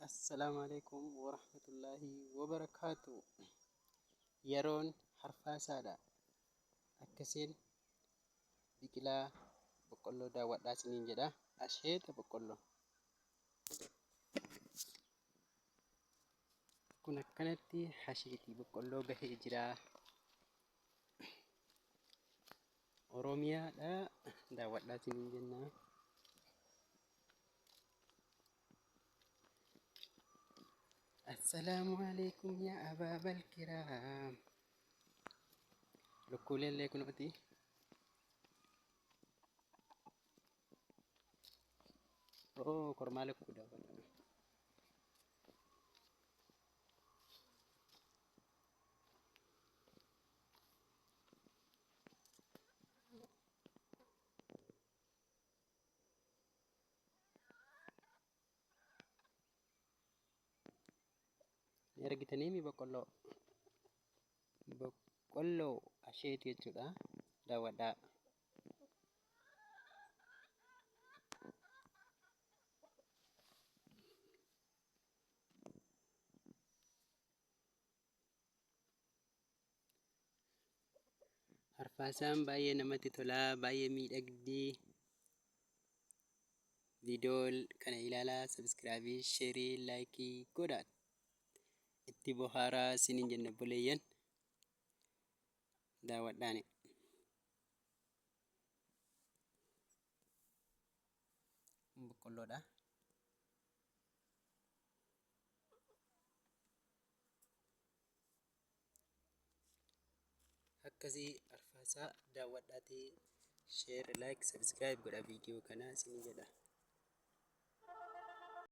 Assalaamu alaikum warahmatullaahi wabarakaatu. Yeroon harfaasaadha. Akkasiin biqilaa boqqolloo daawwadhaa isiniin jedha. Asheeta boqqolloo. Kun akkanatti asheetii boqqolloo gahee jira. Oromiyaadha daawwadhaa isiniin jenna. Assalaamu alaikum yaa abaabal kiraam. Lukkuuleen illee kunooti. Oo kormaa lukkuu daawwadha. Ni argitanii mi boqqolloo? Boqqolloo asheeti jechuudha. Daawwadhaa. Arfaasaan baay'ee namatti tolaa, baay'ee miidhagdi. Viidiyoo kana ilaalaa, sabiskiraabii, sheerii, laayikii godhaa. Itti bohaaraa isiniin jenna obboleeyyan. Daawwadhaani. Kun boqqolloodha. Akkasii arfaasaa daawwadhaatii share, like, subscribe godha viidiyoo kana isinii jedha.